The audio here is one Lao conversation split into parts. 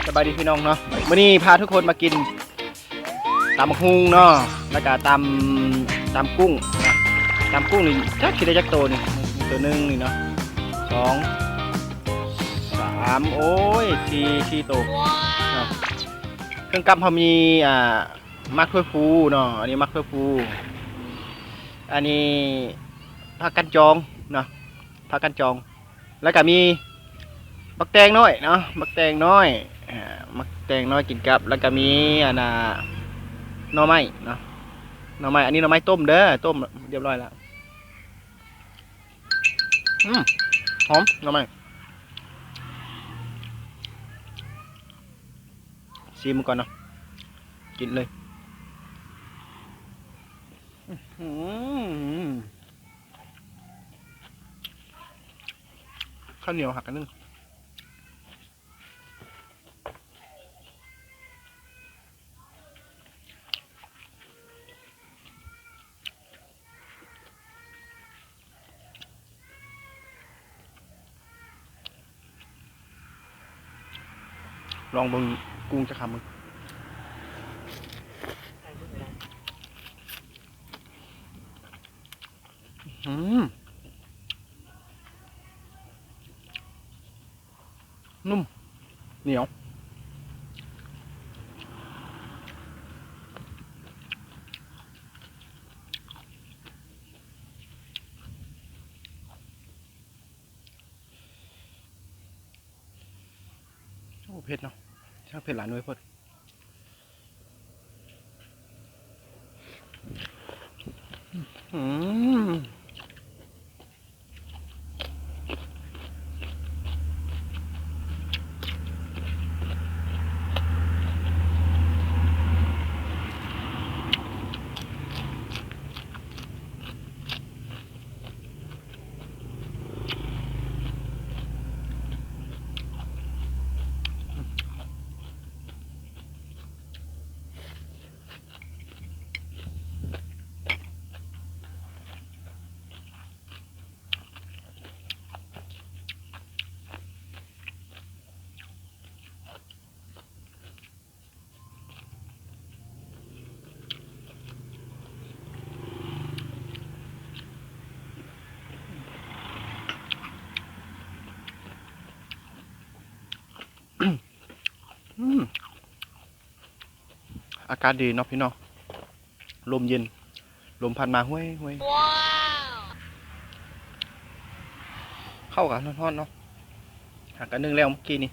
ສະບາຍດີພີ່ນ້ອງເນາະ, ມື້ນີ້ພາທຸກຄົນມາກິນຕຳບັກຫຸ່ງເນາະ ແລ້ວກະຕຳ ຕຳກຸ້ງນະ. ຕຳກຸ້ງນີ້ຈັກຊິໄດ້ຈັກໂຕນີ້ ໂຕໜຶ່ງນີ້ເນາະ ສອງ ສາມ ໂອ້ຍ ສີ່ ສີ່ໂຕເນາະ. ເຄື່ອງກັບເຮົາມີ ອ່າ ໝາກຖົ່ວພູເນາະ, ອັນນີ້ໝາກຖົ່ວພູ, ອັນນີ້ຜັກກັນຈອງເນາະ ຜັກກັນຈອງ, ແລ້ວກະມີໝາກແຕງນ້ອຍເນາະ ໝາກແຕງນ້ອຍ ອ່າ ໝາກແຕງນ້ອຍກິນກັບ, ແລ້ວກະມີອັນນ່າ ໜໍ່ໄມ້ເນາະ ໜໍ່ໄມ້, ອັນນີ້ໜໍ່ໄມ້ຕົ້ມເດີ ຕົ້ມຮຽບຮ້ອຍແລ້ວ. ອືມ ຫອມໜໍ່ໄມ້. ຊີມມັນກ່ອນເນາະ ກິນເລີຍ. ອືມ ເຂົ້າໜຽວຫັກອັນໜຶ່ງ. ລອງເບິ່ງກຸ້ງຈັກຄຳເບິ່ງ. ອືມ ນຸ້ມ ໜຽວ. ໂອ້ ເຜັດເນາະ ຊ່າງເຜັດຫຼາຍໜ່ວຍໂພດ. ອືມ. ອືມ ອາກາດດີເນາະພີ່ນ້ອງ ລົມເຢັນ ລົມພັດມາຫ້ວຍໆ. ເຂົ້າກະຮ້ອນໆເນາະ ຫາກະໜຶ້ງແລ້ວເມື່ອກີ້ນີ້.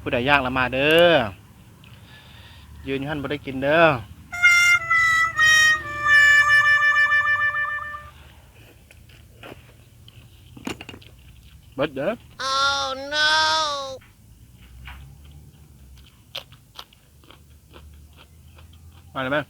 ຜູ້ໃດຢາກລະມາເດີ. ຢືນຢູ່ຫັ້ນບໍ່ໄດ້ກິນເດີ. ເບິດເດີ. ມາແລ້ວແມ່.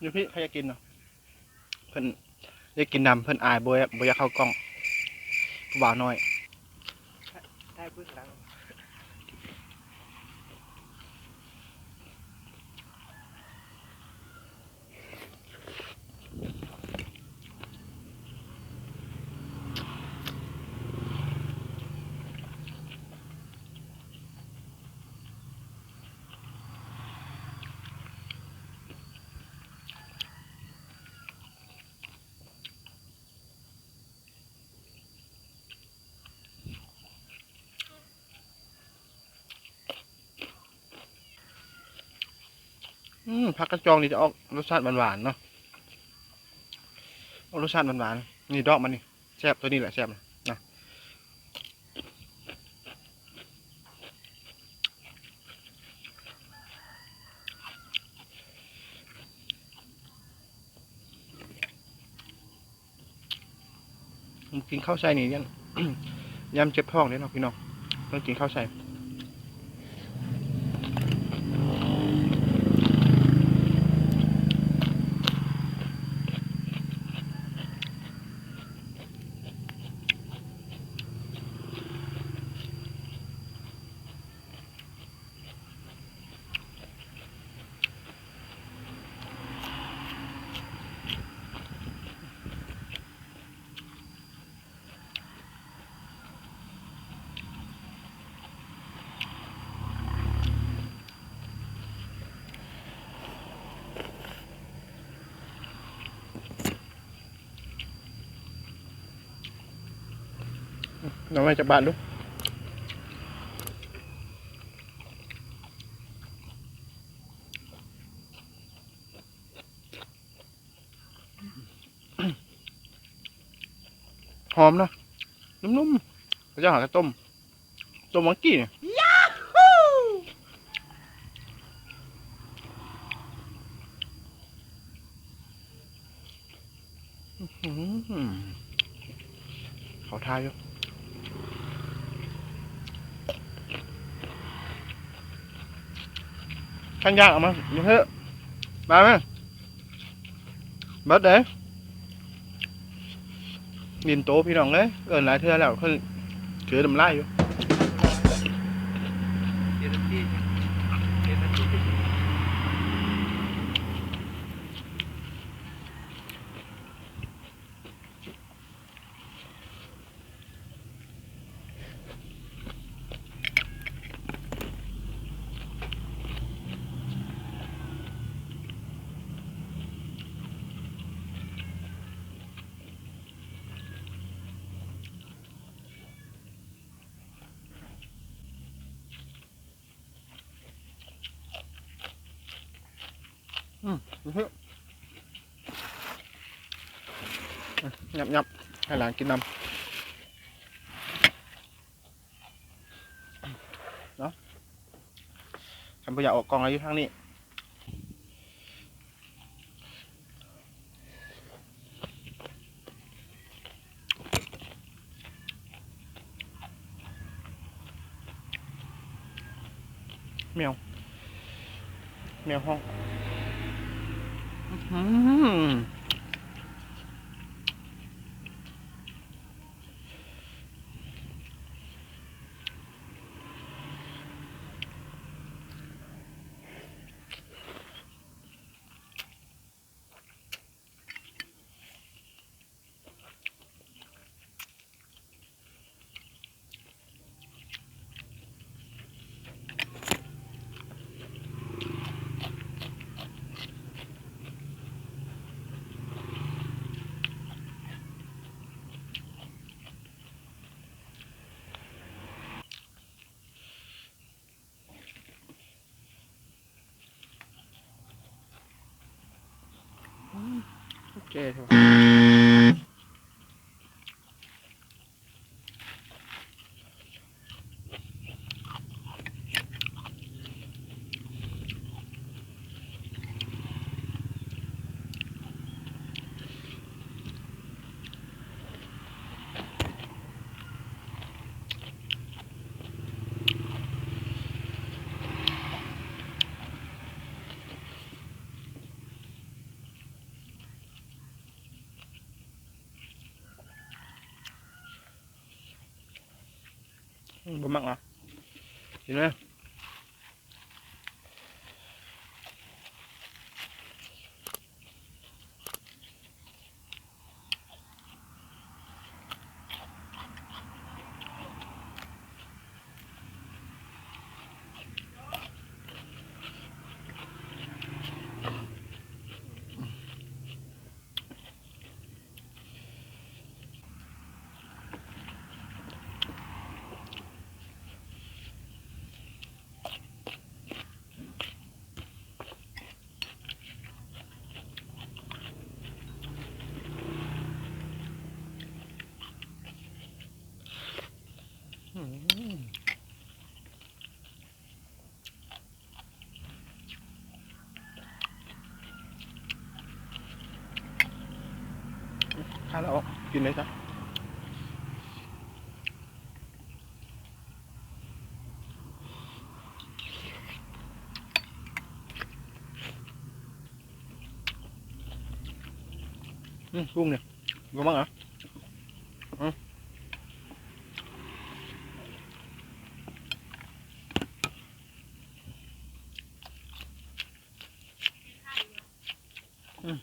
ຢູ່ພີ້ໃຜຢາກກິນເນາະ ເພິ່ນຢາກກິນນຳ ເພິ່ນອາຍ ບໍ່ ບໍ່ຢາກເຂົ້າກ້ອງ ຜູ້ບ່າວນ້ອຍ. ອືມ ຜັກກະຈອງນີ້ຈະອອກລົດຊາດຫວານໆເນາະ ອອກລົດຊາດຫວານໆ. ນີ້ດອກມັນນີ້ ແຊບ ໂຕນີ້ແຫຼະແຊບນະ. ກິນເຂົ້າໃສ່ນີ້ ຢ້ານ ຢ້ານເຈັບທ້ອງເດ້ເນາະພີ່ນ້ອງ ຕ້ອງກິນເຂົ້າໃສ່. ໜໍ່ໄມ້ຈັກບາດລູກ? ຫອມເນາະ ນຸ້ມໆ ເຂົາເຈົ້າຫາກະຕົ້ມ ຕົ້ມຫວ່າງກີ້. ອືມ ເຂົ້າທ່າຢູ່. ຄັນຢາກເອົາມາຢູ່ເຮີ້ ມາແມ່ ເບິດເດ້. ດິນໂຕພີ່ນ້ອງເອີຍ ເອີ້ນຫຼາຍເທື່ອແລ້ວ ເພິ່ນຖືນ້ຳລາຍຢູ່. ອືມ ຫຍັບໆ ໃຫ້ຫຼານກິນນຳເນາະ. ຄັນບໍ່ຢາກອອກກ້ອງ ຢູ່ທາງນີ້. ແມວ ແມວຮ້ອງ. ອືມ. ອືມ ໂອເຄເທາະ. ອືມ ບໍ່ມັກຫວາ ກິນເລີຍ. ຄາຍແລ້ວ ກິນເລີຍຊະ. ອືມ ກຸ້ງນີ້ ລະວັງນະ ອືມ ອືມ.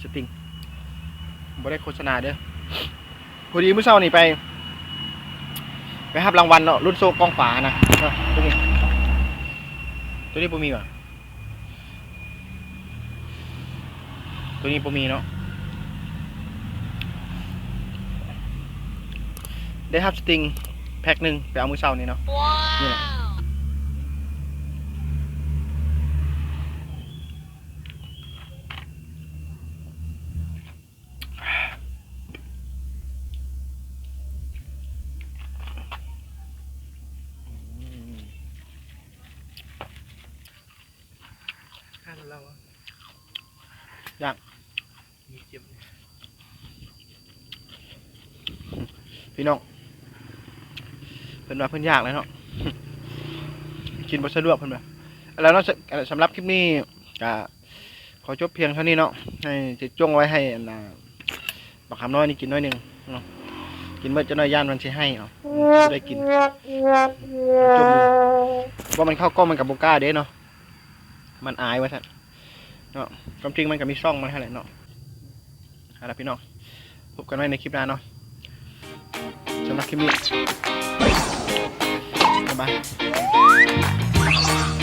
ສະຕິງ ບໍ່ໄດ້ໂຄສະນາເດີ້. ພໍດີມື້ເຊົ້ານີ້ໄປ ໄປຮັບລາງວັນເນາະ ລຸ້ນໂຊກອງຟ້ານະ ເນາະ ໂຕນີ້ ໂຕນີ້ບໍ່ມີຫວາ? ໂຕນີ້ບໍ່ມີເນາະ ໄດ້ຮັບສະຕິງແພັກໜຶ່ງ ໄປເອົາມື້ເຊົ້ານີ້ເນາະ ນີ້ແຫຼະ. ຂ້າງເຮົາ ຍ່າງ ມີເຈັບ ພີ່ນ້ອງ ເພິ່ນວ່າເພິ່ນຢາກແລ້ວເນາະ ກິນບໍ່ສະດວກເພິ່ນວ່າ. ແລ້ວເນາະ ສະ ສຳລັບຄລິບນີ້ກະ ຂໍຈົບພຽງເທົ່ານີ້ເນາະ ໃຫ້ເຈັດຈົ່ງໄວ້ໃຫ້ອັນນ່າ ບັກຄຳນ້ອຍນີ້ກິນໜ້ອຍໜຶ່ງເນາະ ກິນເບິດຈັກໜ້ອຍຢ້ານມັນຊິໄຫ້ເນາະ ບໍ່ໄດ້ກິນ ຈົບ ບໍ່ແມ່ນເຂົ້າກ້ອງມັນກໍບໍ່ກ້າເດ້ເນາະ ມັນອາຍວ່າຊັ້ນເນາະ ຄວາມຈິງມັນກໍມີຊ່ອງມັນຫັ້ນແຫຼະເນາະ. ເອົາລະພີ່ນ້ອງ ພົບກັນໃໝ່ໃນຄລິບໜ້າເນາະ ສຳລັບຄລິບນີ້ ບາຍບາຍ.